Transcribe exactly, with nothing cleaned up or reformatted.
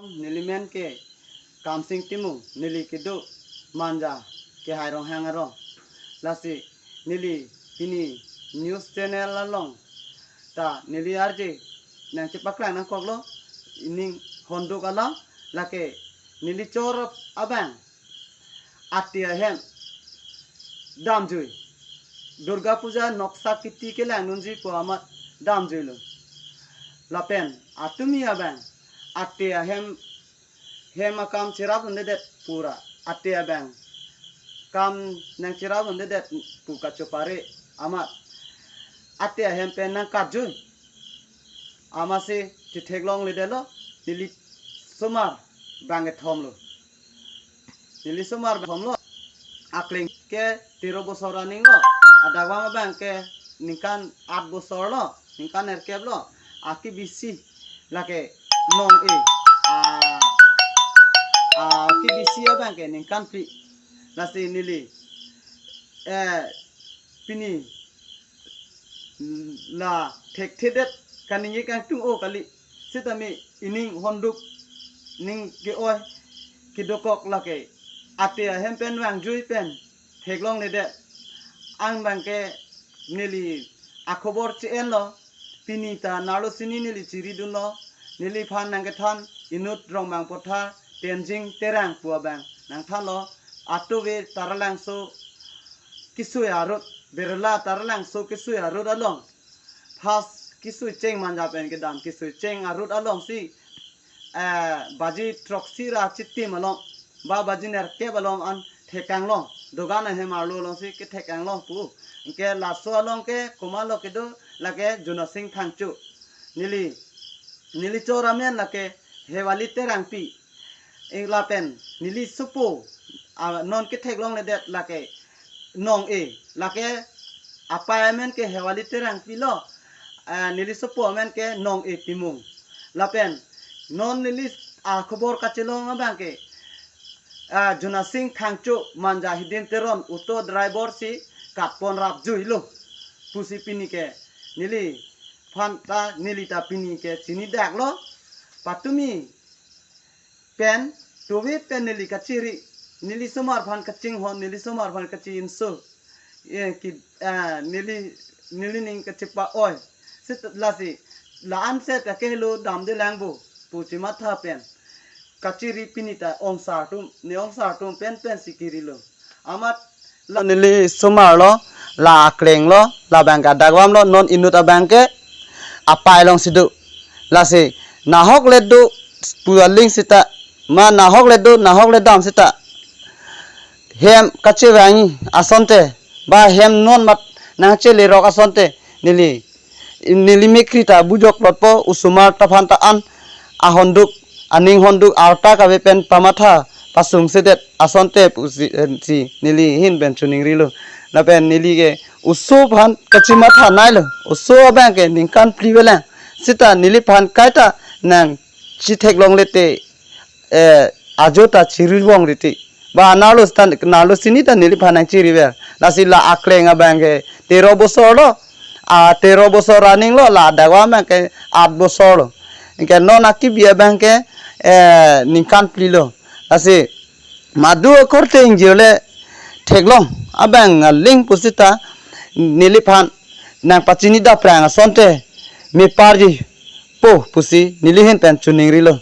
Neli men ke Kamsing Timung, neli kedo Manja Kehai Ronghang arong. Lasi neli pini news channel along ta neli arje nangchepaklang nangkoklo, ining honduk alam, lake neli chor abang ate ahem damjui. Durga Puja noksa kiti kelang nunji pu amat damjuilo. Lapen atumi abang ate ahem, hem akam cherap dundedet pura, ate abang kam nangcherap dundedet pu kachopare amat ate ahem pen nangkatjui. Amatsi chetheklongledetlo, neli somar bang kethomlo. Neli somar bang kethomlo. Akleng ke tero bosor aninglo. Adakvam abang ke ningkan at bosorlo, ningkan nerkeplo. Akebisi lake nong-e. A, akebisi abang ke ningkan phli. Lasi neli, eh, pini la thekthedet kaningje kangtung-o kali. Sitame ining honduk ning ke-oi kedokok lake ate ahem pen vangjui pen theklongledet. Angbang ke neli akhobor che-enlo, pini ta narlo sini neli chiridunlo, neliphan nangkethan inut Rongbang Pothar Tenzing Terang pu abang nangthanlo, Atove Taralangso kesui arut, Berla Taralangso kesui arut along. First kesui cheng Manja pen kedam, kesui cheng arut alongsi, eh, baji throksi ra chitim along, ba baji nerkep along an thekanglong, dogan ahem arlo alongsi kethekanglong pu. Anke laso along ke komatlo kedo, lake Jonasing Thangcho. Neli, neli chor amen lake Hewali Terangpi. Ing lapen neli sopo, ah, non ketheklongledet lake nong-e, lake apei amen ke Hewali Terangpilo, ah, neli sopo amen ke Nong-e Timung. Lapen non neli akhobor kachelong abang ke, ah, Jonasing Thangcho Manja Hidden Teron auto driver si katpon rapjuilo pusi pini ke neliphan ta, neli ta pini ke chinidaklo. Patumi pen, tove pen neli kachiri, neli somar aphan kachinghon, neli somar aphan kachi-inso. Eh, ki, ah, neli, neli ning kachepa-oi. Seta lasi, la-an seta kehelo damdelang bo pu chematha pen kachiri pini ta ongsar atum, ne ongsar atum pen pensi kirilo. Amat la neli somarlo, la aklenglo, labang ke adakvamlo, non inut abang ke apei alongsi do. Lasi nahokle do pu aling seta, ma nahokle do, nahokle dam seta hem kachevangji asonte, ba hem non mat nangchelerok asonte, neli, neli mekkri ta bujoklotpo, osomar ta aphan ta an ahonduk, aning honduk arta kave pen pamatha pasungsedet asonte pusi, eh, si neli ahin pen choningrilo. Lapen neli ke oso aphan kachimatha nailo, oso abang ke ningkan phli avelang. Seta neliphan kaita nangchetheklonglete, eh, ajo ta chiribong riti. Ba narlo stan, narlo sini ta neliphan nangchiriver. Lasi la akleng abang ke tero bosorlo. A tero bosor aninglo, la adakvam abang ke at bosorlo. Anke non akebi abang ke, eh, ningkan phlilo. Lasi madu akorte ingjirle theklong abang aling pusita neliphan nangpachini daprang asonte meparji po pusi neli ahin pen choningrilo.